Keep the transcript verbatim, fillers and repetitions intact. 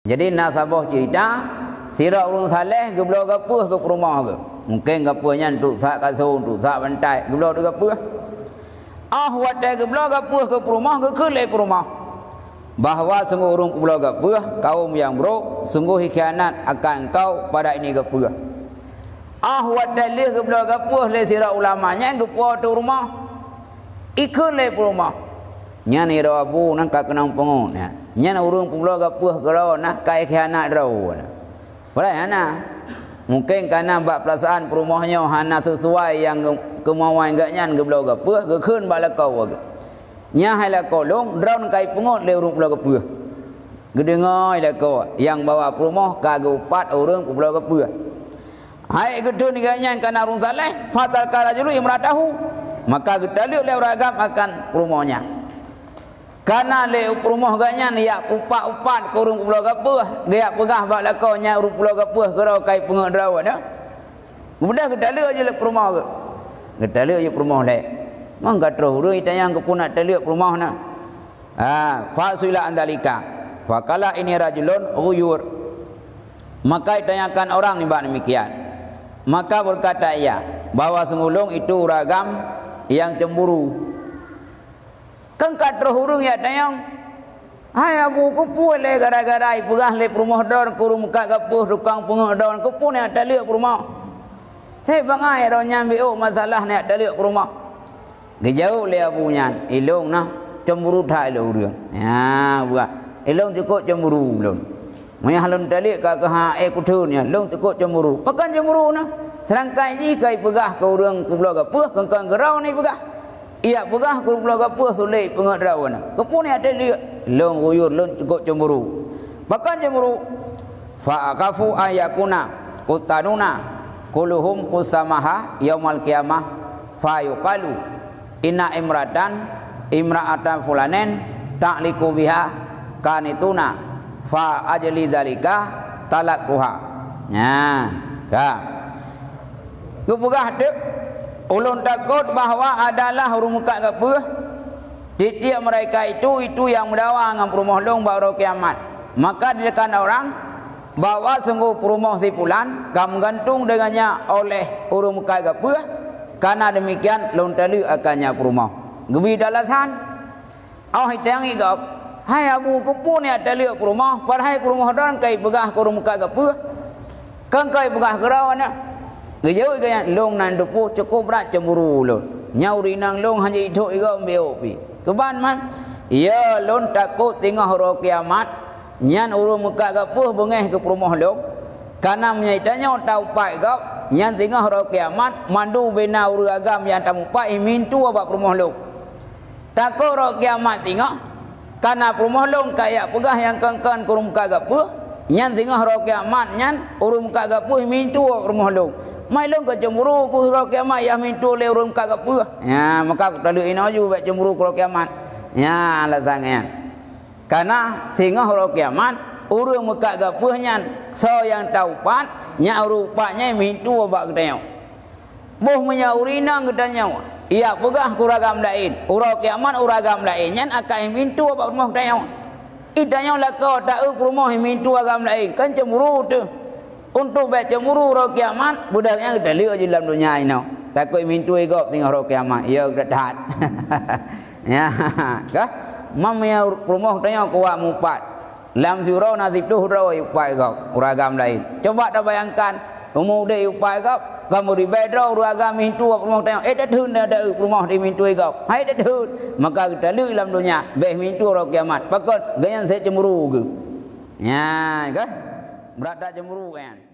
Jadi na saboh cerita, sidroe ureuëng saleh geubloe gapeuh keu peurumoh geuh. Mungken gapeuh nyan untuk sak kasô, untuk sak bantai, geubloe di gapeuh. Óh watée geubloe gapeuh keu peurumoh, geukheun lé peurumoh bahwa sunggoh ureuëng peubloe gapeuh, kaum nyang brok, sunggoh jikhianat akan engkau pada ini gapeuh. Óh watée lheueh geubloe gapeuh lé sidroe ulama nyan geupuwoe ateueh rumoh. Ikheun lé peurumoh, "Nyan sidroe abu nyang ka keunong peungeut nyan. Nyan ureuëng peubloe gapeuh keudroe na ka jikhianat droe na." Padahai hana. Mungken kareuna bak peurasaan peurumoh nyoe hana sisuai nyang keumawan gobnyan geubloe gapeuh, geukheun bak lakoe geuh, "Nyan hai lakoe lôn, droeneuh ka jipeungeut lé ureuëng peubloe gapeuh." Geudeungoe lakoe nyang bahwa peurumoh ka geupat ureuëng peubloe gapeuh. Hai geuteun gobnyan kareuna ureuëng saleh, fatalaqqa rajulun imra'atahu, maka geutaleuek lé ureuëng agam akan peurumoh nyan. Kareuna lé peurumoh gobnyan jak upat-upat keu ureuëng peubloe gapeuh, geujak peugah bak lakoe nyan ureuëng peubloe gapeuh keudroe ka jipeungeut droe na. Keumudian geutaleuek jih lé peurumoh geuh. Geutaleuek jih peurumoh lé. Mang ka troh ureuëng jitanyong keupeue na taleuek peurumoh na. Ha, fasu'ila an dzalika. Faqala inni rajulun ghuyur. Maka ditanyakan orang nibak demikian. Maka berkata ia, bahwa sungguh lôn itu ureuëng agam nyang cemburu. Kan ka troh ureuëng jak tanyong, "Hai abu, keupeue lé gara-gara jipeugah lé peurumoh droeneuh keu ureuëng meukat gapeuh, tukang peungeut droeneuh, keupeue na jak taleuek peurumoh?" Seb bangai droe nyan jiôh masalah na jak taleuek peurumoh. Geujaweueb lé abu nyan, "Ilôn na cemburu that ilôn ureuëng." Nyan buah, "Ilôn cukôp cemburu lôn. Meunyoe lôn taleuek ka keuh ék kutheun nyan, lôn cukôp cemburu." Pakon cemburu na? Seudangkan jih ka jipeugah keu ureuëng peubloe gapeuh, kon-kon keudroe na jipeugah. Jak peugah keu ureuëng peubloe gapeuh sulet peungeut droe na. Keupeue na jak taleuek? "Lôn ghuyur, lôn cukôp cemburu." Pakon cemburu? "Fa akhafu an yakunu quttanuna kulluhum qusamaha yaumal qiyamah, fa yuqalu inna imra'atan, imra'atan fulanin ta'liqu biha qanituna, fa ajli dzalika talaqtuha." Nyan, ka. Geupeugah teuk, "Ulôn takot bahwa adalah ureuëng meukat gapeuh, tieb-tieb mereka itu, itu nyang meudawa ngon peurumoh lôn bak uroe kiamat." Maka dikheun orang, bahwa sungguh peurumoh si pulan ka meugantung deungon nyan oleh ureuëng meukat gapeuh, kareuna demikian lôn taleuek akan nyan peurumoh. Geubri alasan, óh jitanyong gob, "Hai abu, keupeue na jak taleuek peurumoh, padahai peurumoh droeneuh ka jipeugah keu ureuëng meukat gapeuh, kon ka jipeugah keudroe na?" Geujaweueb gobnyan, "Lôn na teupeue cukôp brat cemburu lôn. Nyan ureuëng inong lôn hana jitôp gob jiôh pih. Keuban man, ya lôn takot singoh uroe kiamat, nyan ureuëng meukat gapeuh beungéh keu peurumoh lôn. Kareuna meunyoe tanyoe taupat gob, nyan singoh uroe kiamat, mandum bubena ureuëng agam nyang tameupat jimintu bak peurumoh lôn. Takot uroe kiamat singoh, kareuna peurumoh lôn ka jak peugah nyang kon-kon keu ureuëng meukat gapeuh, nyan singoh uroe kiamat nyan ureuëng meukat gapeuh jimintu bak peurumoh lôn. Ma ilôn ka cemburu keu uroe kiamat jak jimintu lé ureuëng meukat gapeuh. Nyan, maka kutaleuek inoe ju bék cemburu keu uroe kiamat." Nyan alasan nyan. Kareuna singoh uroe kiamat, ureuëng meukat gapeuh nyan, soe nyang taupat, nyan ureuëng upat nyan jimintu bak geutanyoe. Boh meunyoe ureuëng inong geutanyoe jak peugah keu ureuëng agam laén, uroe kiamat ureuëng agam laén nyan akan jimintu bak rumoh geutanyoe. Geutanyoe lakoe taeu peurumoh jimintu agam laén, kan cemburu teuh. Untuk bék cemburu uroe kiamat, beudôh nyan geutaleuek jih lam donya inoe. Takot jimintu gob singoh uroe kiamat, ya that-that. Ya, ka? Meunyoe peurumoh geutanyoe kuat mupat. Lam siuroe na siplôh droe jiupat gob ureuëng agam laén. Cuba tabayangkan, umu udeb jiupat gob, ka meuribée droe ureuëng agam jimintu bak peurumoh tanyoe. Eh, tatheun dah, dah peurumoh jimintu gob. Hai tatheun, maka geutaleuek lam donya, bék jimintu uroe kiamat. Pakon? Gobnyan seb cemburu geuh. Nyan, ka? Brat that cemburu, kan?